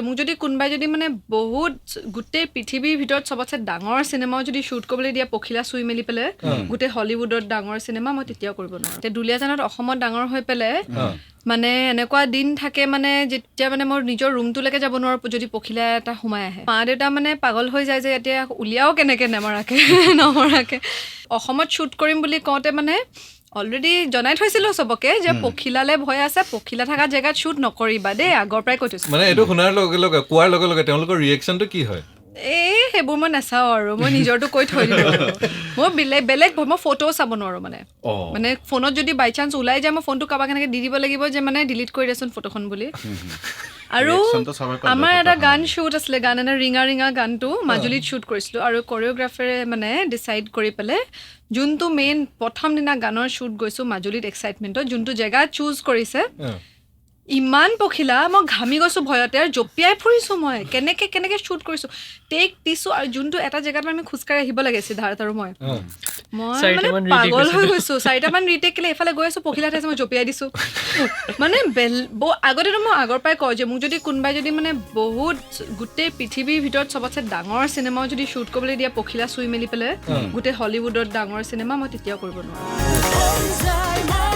মোক যদি কোনোবাই যদি মানে বহুত গোটেই পৃথিৱীৰ ভিতৰত চবতছে ডাঙৰ চিনেমাও যদি শ্বুট কৰিবলৈ দিয়ে, পখিলা চুই মেলি পেলাই, গোটেই হলিউডত ডাঙৰ চিনেমা, মই তেতিয়াও কৰিব নোৱাৰোঁ। এতিয়া দুলীয়াজানত অসমত ডাঙৰ হৈ পেলাই মানে এনেকুৱা দিন থাকে মানে যেতিয়া মানে মই নিজৰ ৰুমটোলৈকে যাব নোৱাৰোঁ যদি পখিলা এটা সোমাই আহে। মা দেউতা মানে পাগল হৈ যায় যে এতিয়া উলিয়াও কেনেকে নেমৰাকে নমৰাকে। অসমত শ্বুট কৰিম বুলি কওঁতে মানে অলৰেডি জনাই থৈছিলোঁ চবকে যে পখিলালে ভয় আছে, পখিলা থকা জেগাত শ্বুট নকৰিবা দেই, আগৰ পৰাই কৈ থৈছোঁ। মানে এইটো শুনাৰ লগে লগে, কোৱাৰ লগে লগে তেওঁলোকৰ ৰিয়েকশ্যনটো কি হয়? এই সেইবোৰ মই নাচাওঁ আৰু মই নিজৰটো কৈ থৈ দিলোঁ আৰু। মই বেলেগ বেলেগ মই ফটোও চাব নোৱাৰোঁ মানে। মানে ফোনত যদি বাই চান্স ওলাই যায়, মই ফোনটো কাৰোবাক এনেকৈ দি দিব লাগিব যে মানে ডিলিট কৰি দেচোন ফটোখন বুলি। আৰু Reactionটো চবে পালে আমাৰ এটা ফটোখনত। গান শ্বুট আছিলে, গান এটা ৰিঙা ৰিঙা গানটো মাজুলীত শ্বুট কৰিছিলোঁ আৰু কৰিঅ'গ্ৰাফাৰে মানে ডিচাইড কৰি পেলাই যোনটো মেইন প্ৰথম দিনা গানৰ শ্বুট গৈছোঁ মাজুলীত, এক্সাইটমেণ্টত যোনটো জেগা চুজ কৰিছে, ইমান পখিলা, মই ঘামি গৈছোঁ ভয়তে আৰু জঁপিয়াই ফুৰিছোঁ। মই কেনেকৈ কেনেকৈ শ্বুট কৰিছোঁ, টেক দিছোঁ আৰু যোনটো এটা জেগাত মানে আমি খোজকাঢ়ি আহিব লাগে সিদ্ধাৰ্থ আৰু মই মই মানে চাৰিটামান retake পাগল হৈ হৈছিলে। গৈছোঁ। চাৰিটামান ৰিটেক কেলে এইফালে গৈ আছোঁ, পখিলা আছে, মই জঁপিয়াই দিছোঁ। মানে আগতেতো মই আগৰ পৰাই কওঁ যে মোক যদি কোনোবাই যদি মানে বহুত গোটেই পৃথিৱীৰ ভিতৰত চবতছে ডাঙৰ চিনেমাও যদি শ্বুট কৰিবলৈ দিয়ে, পখিলা চুই মেলি পেলাই, গোটেই হলিউডত ডাঙৰ চিনেমা, মই তেতিয়াও কৰিব নোৱাৰোঁ।